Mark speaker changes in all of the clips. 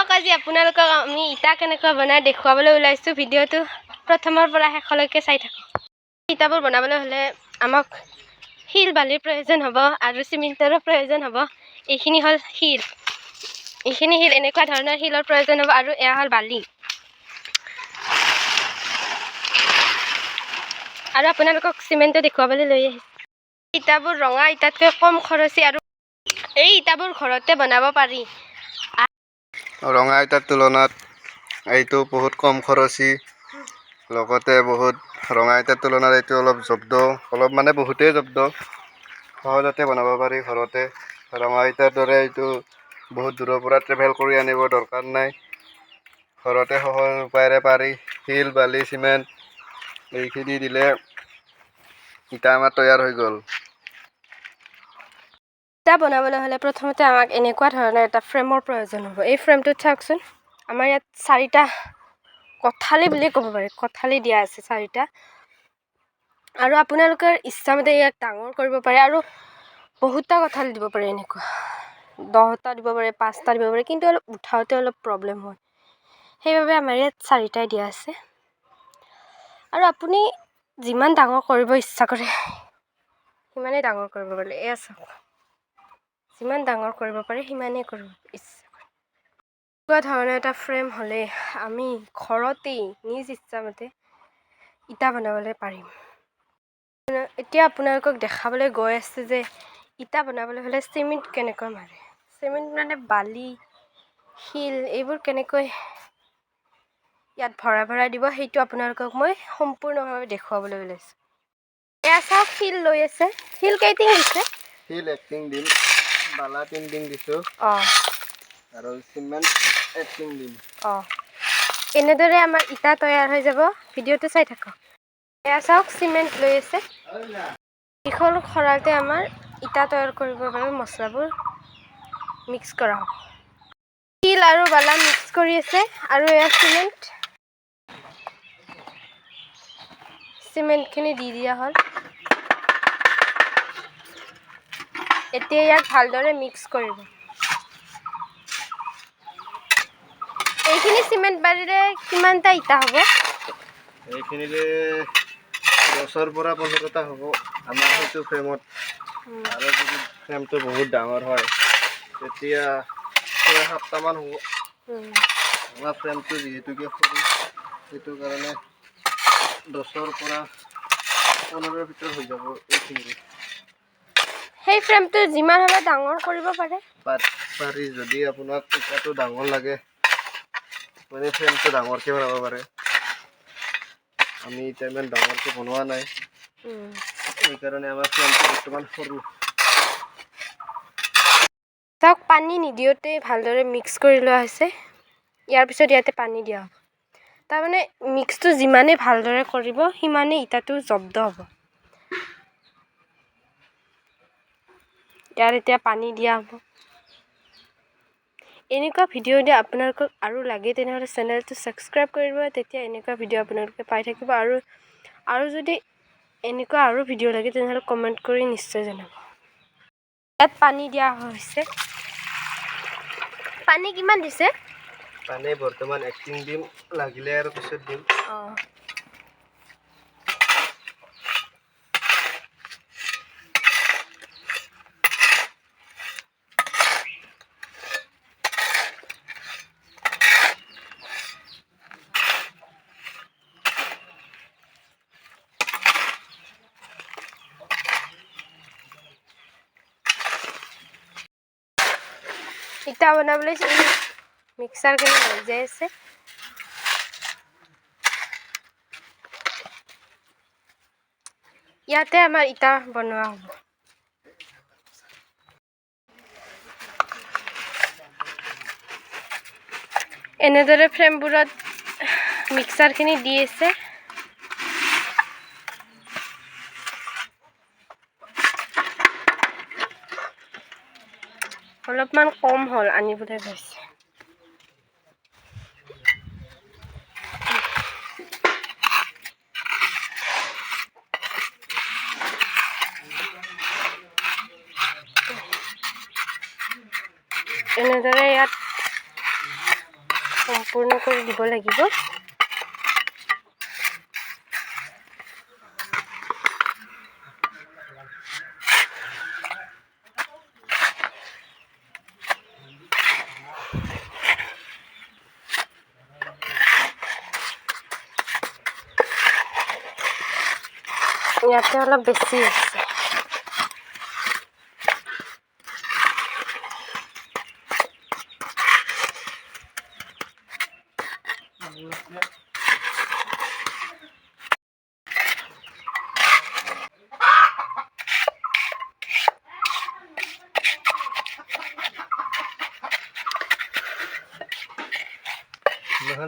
Speaker 1: চাওক, আজি আপোনালোকক আমি ইটা কেনেকৈ বনাই দেখুৱাবলৈ ওলাইছোঁ। ভিডিঅ'টো প্ৰথমৰ পৰা শেষলৈকে চাই থাকক। ইটাবোৰ বনাবলৈ হ'লে আমাক শিল বালিৰ প্ৰয়োজন হ'ব আৰু চিমেণ্টৰো প্ৰয়োজন হ'ব। এইখিনি হ'ল শিল, এইখিনি শিল, এনেকুৱা ধৰণৰ শিলৰ প্ৰয়োজন হ'ব আৰু এয়া হ'ল বালি। আৰু আপোনালোকক চিমেণ্টটো দেখুৱাবলৈ লৈ আহিছোঁ। ইটাবোৰ ৰঙা ইটাতকৈ কম খৰচী আৰু এই ইটাবোৰ ঘৰতে বনাব পাৰি।
Speaker 2: ৰঙা ইটাৰ তুলনাত এইটো বহুত কম খৰচী, লগতে বহুত ৰঙা ইটাৰ তুলনাত এইটো অলপ জব্দ, অলপ মানে বহুতেই জব্দ, সহজতে বনাব পাৰি ঘৰতে। ৰঙা ইটাৰ দৰে এইটো বহুত দূৰৰ পৰা ট্ৰেভেল কৰি আনিব দৰকাৰ নাই, ঘৰতে সহজ উপায়েৰে পাৰি। শিল বালি চিমেণ্ট এইখিনি দিলে ইটা আমাৰ তৈয়াৰ হৈ গ'ল।
Speaker 1: ইটা বনাবলৈ হ'লে প্ৰথমতে আমাক এনেকুৱা ধৰণৰ এটা ফ্ৰেমৰ প্ৰয়োজন হ'ব। এই ফ্ৰেমটোত চাওকচোন, আমাৰ ইয়াত চাৰিটা কঠালি বুলি ক'ব পাৰি, কঠালি দিয়া আছে চাৰিটা। আৰু আপোনালোকৰ ইচ্ছামতে ইয়াক ডাঙৰ কৰিব পাৰে আৰু বহুতটা কঠালি দিব পাৰে, এনেকুৱা 10টা দিব পাৰে, 5টা দিব পাৰে, কিন্তু অলপ উঠাওঁতে অলপ প্ৰব্লেম হয়, সেইবাবে আমাৰ ইয়াত চাৰিটাই দিয়া আছে। আৰু আপুনি যিমান ডাঙৰ কৰিব ইচ্ছা কৰে সিমানেই ডাঙৰ কৰিব পাৰে। এয়া চাওক, যিমান ডাঙৰ কৰিব পাৰে সিমানেই কৰিব ইচ্ছা কৰে। এনেকুৱা ধৰণৰ এটা ফ্ৰেম হ'লে আমি ঘৰতেই নিজ ইচ্ছামতে ইটা বনাবলৈ পাৰিম। এতিয়া আপোনালোকক দেখাবলৈ গৈ আছে যে ইটা বনাবলৈ হ'লে চিমেণ্ট কেনেকৈ মাৰে, চিমেণ্ট মানে বালি, শিল এইবোৰ কেনেকৈ ইয়াত ভৰাই ভৰাই দিব, সেইটো আপোনালোকক মই সম্পূৰ্ণভাৱে দেখুৱাবলৈ ওলাইছোঁ। এয়া চাওক, শিল লৈ আছে। শিল কেইটিং দিছে?
Speaker 2: শিল এক টিং দিম, বালা 3 টিং দিছোঁ। আৰু চিমেণ্ট এক টিং দিম।
Speaker 1: এনেদৰে আমাৰ ইটা তৈয়াৰ হৈ যাব। ভিডিঅ'টো চাই থাকক। এয়া চাওক, চিমেণ্ট লৈ আছে। এইখন খৰালতে আমাৰ ইটা তৈয়াৰ কৰিবৰ বাবে মছলাবোৰ মিক্স কৰা হ'ব। শিল আৰু বালা মিক্স কৰি আছে আৰু এয়া চিমেণ্ট, চিমেণ্টখিনি দি দিয়া হ'ল। এতিয়া ইয়াক ভালদৰে মিক্স কৰিব। এইখিনি চিমেণ্ট বালিৰে কিমানটা ইটা হ'ব?
Speaker 2: এইখিনিৰে 10ৰ পৰা 15টা হ'ব আমাৰ সেইটো ফ্ৰেমত। আৰু যদি ফ্ৰেমটো বহুত ডাঙৰ হয় তেতিয়া 6-7টামান হ'ব। আমাৰ ফ্ৰেমটো যিহেতুকে সৰু, সেইটো কাৰণে 10ৰ পৰা 15ৰ ভিতৰত হৈ যাব এইখিনি।
Speaker 1: সেই ফ্ৰেমটো যিমান হ'লে ডাঙৰ কৰিব পাৰে।
Speaker 2: পাৰি, যদি আপোনাক ইটাটো ডাঙৰ লাগে মানে ফ্ৰেমটো ডাঙৰকৈ বনাব পাৰে। আমি এতিয়া ইমান ডাঙৰকৈ বনোৱা নাই, সেইকাৰণে আমাৰ ফ্ৰেমটো বৰ্তমান সৰু।
Speaker 1: চাওক, পানী নিদিওঁতে ভালদৰে মিক্স কৰি লোৱা হৈছে। ইয়াৰ পিছত ইয়াতে পানী দিয়া হ'ব। তাৰমানে মিক্সটো যিমানেই ভালদৰে কৰিব সিমানেই ইটাটো জব্দ হ'ব। ইয়াত এতিয়া পানী দিয়া হ'ব। এনেকুৱা ভিডিঅ' যদি আপোনালোকক আৰু লাগে তেনেহ'লে চেনেলটো ছাবস্ক্ৰাইব কৰি দিব, তেতিয়া এনেকুৱা ভিডিঅ' আপোনালোকে পাই থাকিব। আৰু যদি এনেকুৱা আৰু ভিডিঅ' লাগে তেনেহ'লে কমেণ্ট কৰি নিশ্চয় জনাব। ইয়াত পানী দিয়া হৈছে। পানী কিমান দিছে?
Speaker 2: পানী বৰ্তমান এক টিং দিম, লাগিলে আৰু পিছত দিম।
Speaker 1: ইটা বনাবলৈ মিক্সাৰখিনি লৈ যাই আছে। ইয়াতে আমাৰ ইটা বনোৱা হ'ব। এনেদৰে ফ্ৰেমবোৰত মিক্সাৰখিনি দি আছে। অলপমান কম হ'ল, আনিবলৈ গৈছে। এনেদৰে ইয়াত সম্পূৰ্ণ কৰি দিব লাগিব। ইয়াতে অলপ বেছি হৈছে।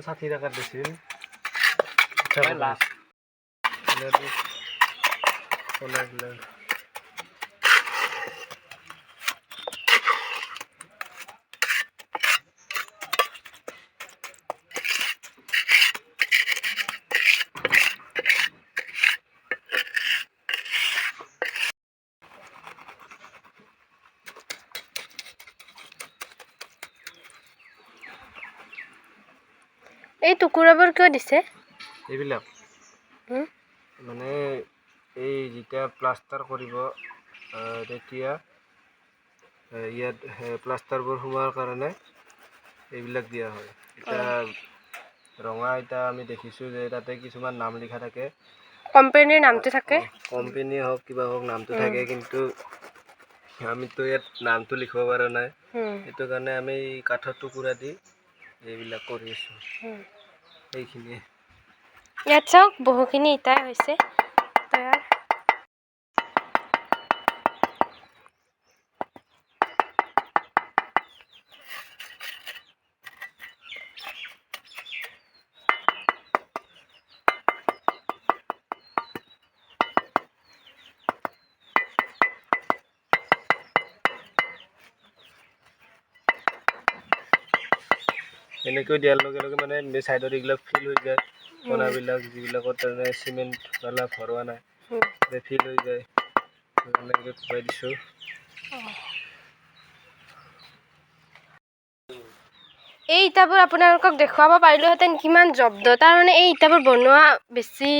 Speaker 2: 60 টাকা দিছিল।
Speaker 1: এই টুকুৰাবোৰ কিয় দিছে
Speaker 2: এইবিলাক? মানে এই যেতিয়া প্লাষ্টাৰ কৰিব তেতিয়া ইয়াত প্লাষ্টাৰবোৰ সোমোৱাৰ কাৰণে এইবিলাক দিয়া হয়। এতিয়া ৰঙা ইটা আমি দেখিছোঁ যে তাতে কিছুমান নাম লিখা থাকে,
Speaker 1: কোম্পানীৰ নামটো থাকে,
Speaker 2: কোম্পানী হওক কিবা হওক নামটো থাকে, কিন্তু আমিতো ইয়াত নামটো লিখিব পৰা নাই, সেইটো কাৰণে আমি কাঠৰ টুকুৰা দি এইবিলাক কৰি আছোঁ। এইখিনিয়ে।
Speaker 1: ইয়াত চাওক বহুখিনি ইটাই হৈছে তৈয়াৰ।
Speaker 2: এনেকৈ দিয়াৰ লগে লগে মানে ছাইডত এইবিলাক ফিল হৈ যায়, কণাবিলাক যিবিলাকত তাৰমানে চিমেণ্ট বালা ভৰোৱা নাই ফিল হৈ যায়, এনেকৈ কোবাই দিছোঁ।
Speaker 1: এই ইটাবোৰ আপোনালোকক দেখুৱাব পাৰিলোহেঁতেন কিমান জব্দ, তাৰমানে এই ইটাবোৰ বনোৱা বেছি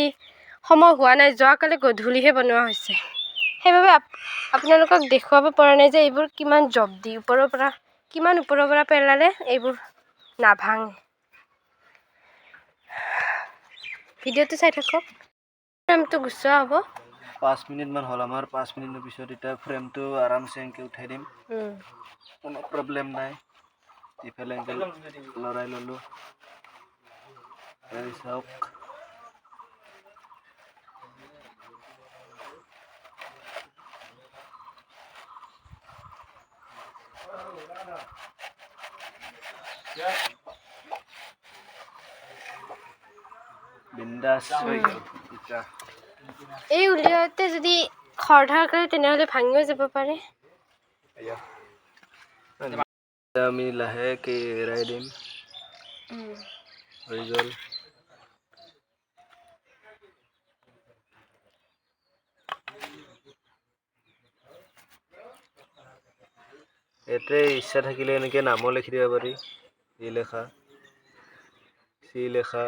Speaker 1: সময় হোৱা নাই, যোৱাকালি গধূলিহে বনোৱা হৈছে, সেইবাবে আপোনালোকক দেখুৱাব পৰা নাই যে এইবোৰ কিমান জব্দি, ওপৰৰ পৰা কিমান ওপৰৰ পৰা পেলালে এইবোৰ নাভাঙে। ভিডিঅ'টো চাই থাকক। ফ্ৰেমটো গুচোৱা হ'ব।
Speaker 2: 5 মিনিটমান হ'ল আমাৰ, 5 মিনিটৰ পিছত এতিয়া ফ্ৰেমটো আৰামছে এনেকৈ উঠাই দিম, কোনো প্ৰব্লেম নাই। ইফালে এনেকৈ লৰাই ল'লোঁ, এই চাওক বিন্দাছ হৈ গ'ল।
Speaker 1: এই উলিয়াওঁতে যদি খৰধৰ কৰে তেনেহ'লে ভাঙিও যাব পাৰে।
Speaker 2: আমি লাহেকে এৰাই দিম, হৈ গ'ল। ইয়াতে ইচ্ছা থাকিলে এনেকৈ নামো লিখি দিব পাৰি, ই লেখা, চি লেখা,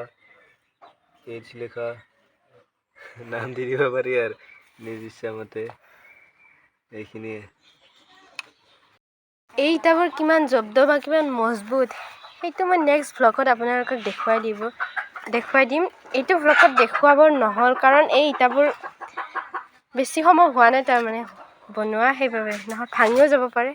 Speaker 2: এইচ লেখা, নাম দি দিব পাৰি আৰু নিজ ইচ্ছামতে। এইখিনিয়ে।
Speaker 1: এই ইটাবোৰ কিমান জব্দ বা কিমান মজবুত সেইটো মই নেক্সট ভ্লগত আপোনালোকক দেখুৱাই দিম। এইটো ভ্লগত দেখুৱাব নহ'ল কাৰণ এই ইটাবোৰ বেছি সময় হোৱা নাই তাৰমানে বনোৱা, সেইবাবে নহয় ভাঙিও যাব পাৰে।